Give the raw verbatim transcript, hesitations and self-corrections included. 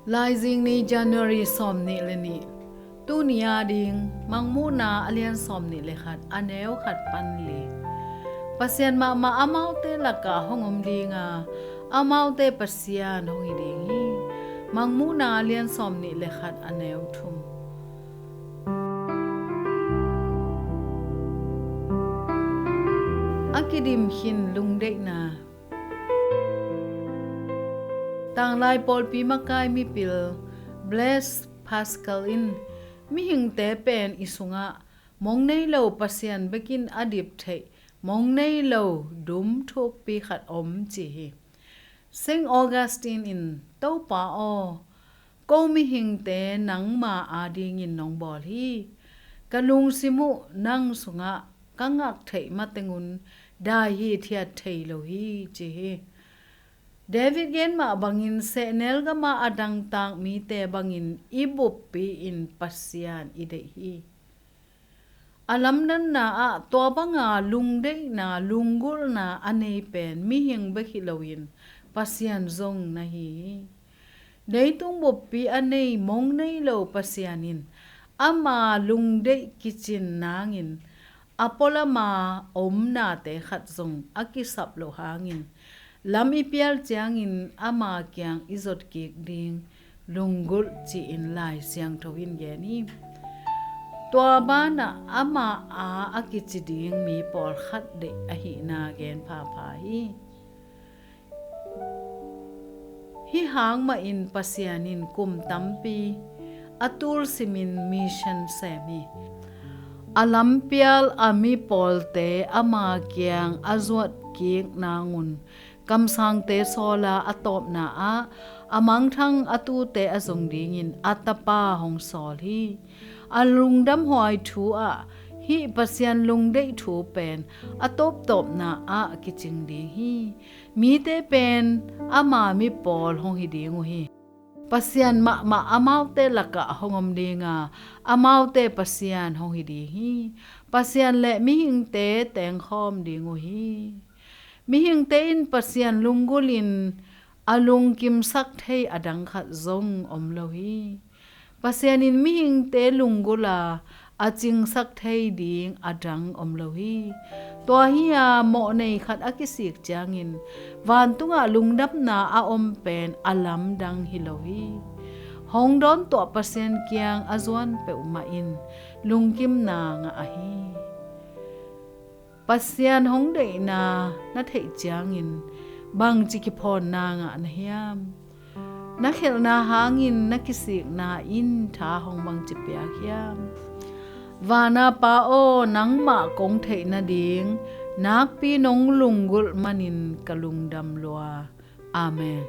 Laizing ni, January sawmnih le nih. Tuni a ding Mangmuhna a lian sawmnih le khat, a neu khat pan li. Pasian mahmah amaute lakah hong om ding a, amaute Pasian hong hi ding hi. Mangmuhna a lian sawmnih le khat, a neu thum. A kidim khin lungdeihna. Tanglai pawlpi makai mipil Blaise Pascal in, mihingte pen i sungah mong nei lo Pasian bekin a dip theih, mong nei lo dum thukpi khat om, ci hi. Saint Augustine in, Topa aw, ko mihingte nangma adingin nong bawl hi. Ka lungsim uh nang sungah ka ngak theih matengun dai hithiat thei lo hi, ci hi. David gen mah bangin sehnel gama a dangtak mite bangin i buppi in Pasian i deih hi. A lamdanna ah tua banga lungdeihna, lunggulhna a nei pen mihing bek hi loin Pasian zong na hi hi. Leitung buppi a nei, mong nei lo Pasian in ama lungdeih kicin nangin a pualama omnate khat zong a kisap loh hangin, lam i pial ciangin ama kiang i zot kik ding lunggulh, ci-in Lai Siangtho in gen hi. Tua banah ama a a kici ding mi pawlkhat deih ahihna gen phapha hi. Hih hang mahin Pasian in kum tampi a tul simin mission sem hi. A lampial a mi pawlte ama kiang a zuat kik nangun kamsangte sawla a tawpna ah a mangthang a tute a zong dingin a Tapa hong sawl hi. A lungdamhuai thu ah hih Pasian lungdeih thu pen a tawptawpna ah kicing ding hi. Mite pen ama mi pawl hong hi ding uh hi. Pasian mahmah amaute lakah hong om ding a, amaute Pasian hong hi ding hi. Pasian le mihingte tengkhawm ding uh hi. Mihingte in Pasian lunggulhin a lungkimsak thei a dang khat zong om lo hi. Pasian in mihingte lunggulh a, a cingsak thei ding a dang om lo hi. Tua hi a, mawhnei khat a kisik ciangin vantungah lungdamna a om pen a lamdang hi lo hi. Hong dawntuah Pasian kiang a zuan peuhmah in lungkimna ngah ahi. Pasian hong deihna na theih ciangin bangci kiphawnna ngah na hiam? Na khelhna hangin na kisikna in tha hong bangci piak hiam? Vana Pa aw, nangmah kong theih nading nakpi nong lunggulh manin ka lungdam lua. Amen.